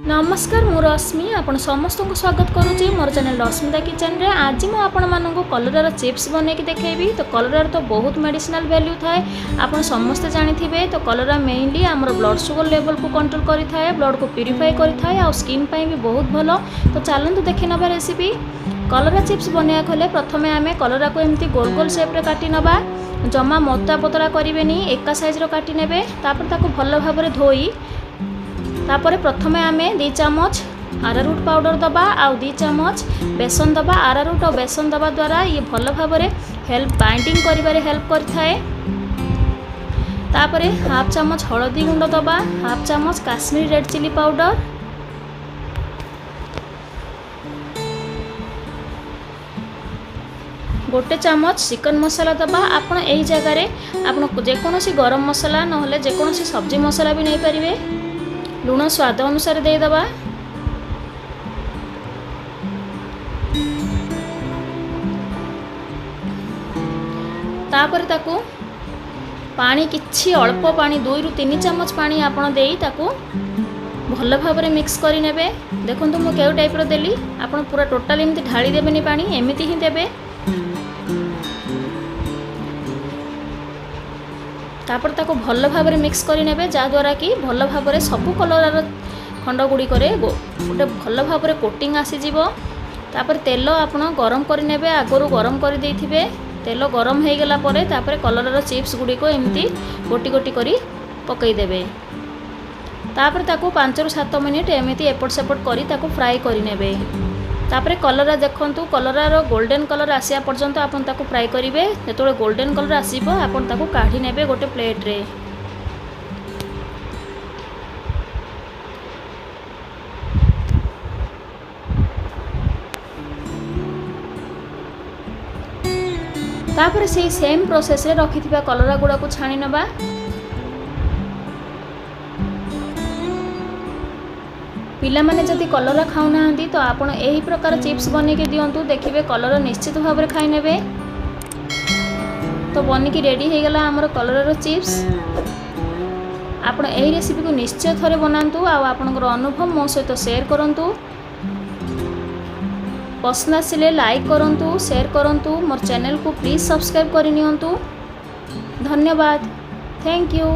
ନମସ୍କାର, ମୁଁ ରଶ୍ମି, ଆପଣ ସମସ୍ତଙ୍କୁ ସ୍ୱାଗତ କରୁଛି ମୋର ଚ୍ୟାନେଲ୍ ରଶ୍ମିତା କିଚେନରେ। ଆଜି ମୁଁ ଆପଣମାନଙ୍କୁ କଲରାର ଚିପ୍ସ ବନେଇକି ଦେଖେଇବି। ତ କଲରାର ତ ବହୁତ ମେଡ଼ିସିନାଲ୍ ଭ୍ୟାଲ୍ୟୁ ଥାଏ, ଆପଣ ସମସ୍ତେ ଜାଣିଥିବେ। ତ କଲରା ମେନଲି ଆମର ବ୍ଲଡ଼ ସୁଗର ଲେଭେଲକୁ କଣ୍ଟ୍ରୋଲ କରିଥାଏ, ବ୍ଲଡ଼କୁ ପ୍ୟୁରିଫାଏ କରିଥାଏ ଆଉ ସ୍କିନ୍ ପାଇଁ ବି ବହୁତ ଭଲ। ତ ଚାଲନ୍ତୁ ଦେଖିନେବା ରେସିପି। କଲରା ଚିପ୍ସ ବନେଇବାକୁ ହେଲେ ପ୍ରଥମେ ଆମେ କଲରାକୁ ଏମିତି ଗୋଲ ଗୋଲ ସେପ୍ରେ କାଟି ନେବା। ଜମା ମୋଟା ପତଳା କରିବେନି, ଏକା ସାଇଜ୍ର କାଟି ନେବେ। ତାପରେ ତାକୁ ଭଲ ଭାବରେ ଧୋଇ ତାପରେ ପ୍ରଥମେ ଆମେ 2 ଚାମଚ ଆରାରୁଟ୍ ପାଉଡ଼ର ଦେବା ଆଉ 2 ଚାମଚ ବେସନ ଦେବା। ଆରାରୁଟ୍ ଆଉ ବେସନ ଦେବା ଦ୍ୱାରା ଇଏ ଭଲ ଭାବରେ ହେଲ୍ପ ବାଇଣ୍ଡିଂ କରିବାରେ ହେଲ୍ପ କରିଥାଏ। ତାପରେ ହାଫ୍ ଚାମଚ ହଳଦୀ ଗୁଣ୍ଡ ଦେବା, ହାଫ୍ ଚାମଚ କାଶ୍ମୀରୀ ରେଡ଼୍ ଚିଲି ପାଉଡ଼ର, 1 ଚାମଚ ଚିକେନ୍ ମସଲା ଦେବା। ଆପଣ ଏହି ଜାଗାରେ ଆପଣ ଯେକୌଣସି ଗରମ ମସଲା ନହେଲେ ଯେକୌଣସି ସବଜି ମସଲା ବି ନେଇପାରିବେ। ଲୁଣ ସ୍ୱାଦ ଅନୁସାରେ ଦେଇଦେବା। ତାପରେ ତାକୁ ପାଣି କିଛି ଅଳ୍ପ ପାଣି, 2ରୁ 3 ଚାମଚ ପାଣି ଆପଣ ଦେଇ ତାକୁ ଭଲ ଭାବରେ ମିକ୍ସ କରିନେବେ। ଦେଖନ୍ତୁ ମୁଁ କେଉଁ ଟାଇପ୍ର ଦେଲି। ଆପଣ ପୁରା ଟୋଟାଲ୍ ଏମିତି ଢାଳି ଦେବେନି ପାଣି, ଏମିତି ହିଁ ଦେବେ। ତାପରେ ତାକୁ ଭଲ ଭାବରେ ମିକ୍ସ କରିନେବେ, ଯାହାଦ୍ୱାରା କି ଭଲ ଭାବରେ ସବୁ କଲରାର ଖଣ୍ଡ ଗୁଡ଼ିକରେ ଗୋଟେ ଭଲ ଭାବରେ କୋଟିଂ ଆସିଯିବ। ତାପରେ ତେଲ ଆପଣ ଗରମ କରିନେବେ, ଆଗରୁ ଗରମ କରିଦେଇଥିବେ। ତେଲ ଗରମ ହେଇଗଲା ପରେ ତାପରେ କଲରାର ଚିପ୍ସ ଗୁଡ଼ିକ ଏମିତି ଗୋଟି ଗୋଟି କରି ପକାଇଦେବେ। ତାପରେ ତାକୁ 5ରୁ 7 ମିନିଟ୍ ଏମିତି ଏପଟ ସେପଟ କରି ତାକୁ ଫ୍ରାଏ କରିନେବେ। ତାପରେ କଲରା ଦେଖନ୍ତୁ, କଲରାର ଗୋଲ୍ଡେନ୍ କଲର୍ ଆସିବା ପର୍ଯ୍ୟନ୍ତ ଆପଣ ତାକୁ ଫ୍ରାଏ କରିବେ। ଯେତେବେଳେ ଗୋଲ୍ଡେନ୍ କଲର୍ ଆସିବ ଆପଣ ତାକୁ କାଢ଼ି ନେବେ ଗୋଟେ ପ୍ଲେଟ୍ରେ। ତାପରେ ସେଇ ସେମ୍ ପ୍ରୋସେସ୍ରେ ରଖିଥିବା କଲରା ଗୁଡ଼ାକୁ ଛାଣି ନେବା। ପିଲାମାନେ ଯଦି କଲରା ଖାଉନାହାନ୍ତି ତ ଆପଣ ଏହି ପ୍ରକାର ଚିପ୍ସ ବନେଇକି ଦିଅନ୍ତୁ, ଦେଖିବେ କଲରା ନିଶ୍ଚିତ ଭାବରେ ଖାଇନେବେ। ତ ବନିକି ରେଡ଼ି ହେଇଗଲା ଆମର କଲରାର ଚିପ୍ସ। ଆପଣ ଏହି ରେସିପିକୁ ନିଶ୍ଚୟ ଥରେ ବନାନ୍ତୁ ଆଉ ଆପଣଙ୍କର ଅନୁଭବ ମୋ ସହିତ ସେୟାର କରନ୍ତୁ। ପସନ୍ଦ ଆସିଲେ ଲାଇକ୍ କରନ୍ତୁ, ସେୟାର କରନ୍ତୁ, ମୋର ଚ୍ୟାନେଲକୁ ପ୍ଲିଜ୍ ସବସ୍କ୍ରାଇବ୍ କରିନିଅନ୍ତୁ। ଧନ୍ୟବାଦ, thank you.